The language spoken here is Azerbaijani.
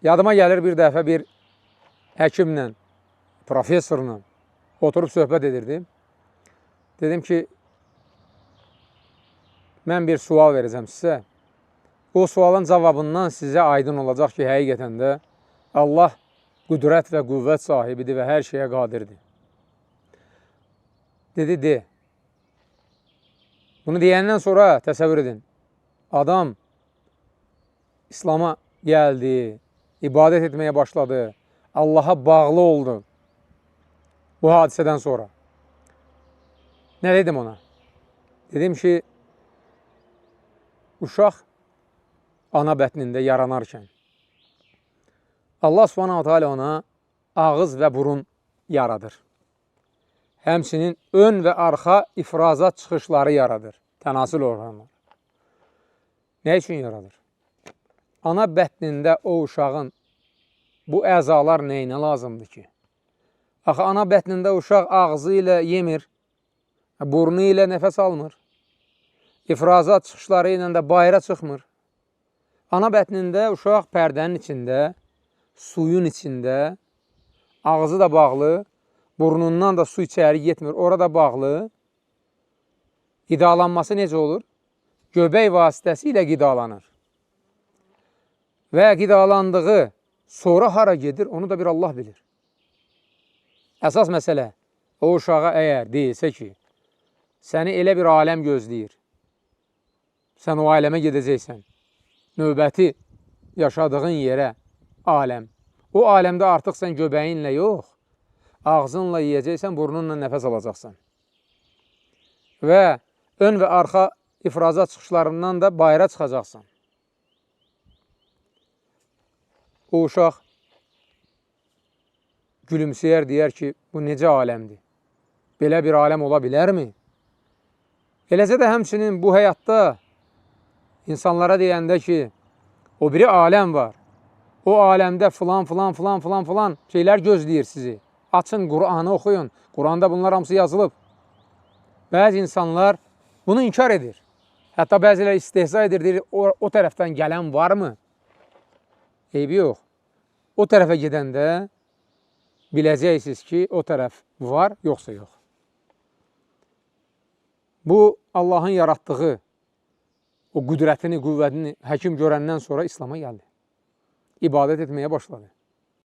Yadıma gəlir bir dəfə bir həkimlə, professorla oturub söhbət edirdim. Dedim ki, mən bir sual verəcəm sizə. O sualın cavabından sizə aydın olacaq ki, həqiqətən də Allah qüdrət və qüvvət sahibidir və hər şeyə qadirdir. Dedi, de. Bunu deyəndən sonra təsəvvür edin. Adam İslam'a gəldi, ibadət etməyə başladı, Allaha bağlı oldu bu hadisədən sonra. Nə dedim ona? Dedim ki, uşaq ana bətnində yaranarkən Allah Subhanahu Teala ona ağız və burun yaradır. Həmçinin ön və arxa ifrazat çıxışları yaradır, tənasül orqanları. Nə üçün yaradır? Ana bətnində o uşağın bu əzalar nəyinə lazımdır ki? Axı, ana bətnində uşaq ağzı ilə yemir, burnu ilə nəfəs almır, ifrazat çıxışları ilə də bayıra çıxmır. Ana bətnində uşaq pərdənin içində, suyun içində, ağzı da bağlı, burnundan da su içəri getmir, orada bağlı. Qidalanması necə olur? Göbək vasitəsilə qidalanır. Və qidalandığı sonra hara gedir, onu da bir Allah bilir. Əsas məsələ, o uşağa əgər deyilsə ki, səni elə bir aləm gözləyir, sən o aləmə gedəcəksən, növbəti yaşadığın yerə aləm. O aləmdə artıq sən göbəyinlə yox, ağzınla yeyəcəksən, burnunla nəfəs alacaqsan. Və ön və arxa ifrazat çıxışlarından da bayıra çıxacaqsan. O uşaq gülümsəyər, deyər ki, bu necə aləmdir? Belə bir aləm ola bilərmi? Eləcə də həmçinin bu həyatda insanlara deyəndə ki, o biri aləm var. O aləmdə filan, filan, filan, filan, filan şeylər gözləyir sizi. Açın, Qur'anı oxuyun. Qur'anda bunlar hamısı yazılıb. Bəzi insanlar bunu inkar edir. Hətta bəziləri istehza edir, deyir, o tərəfdən gələn varmı? Eybi yox. O tərəfə gedəndə biləcəksiniz ki, o tərəf var, yoxsa yox. Bu, Allahın yaratdığı o qüdrətini, qüvvətini həkim görəndən sonra İslam'a gəldi. İbadət etməyə başladı.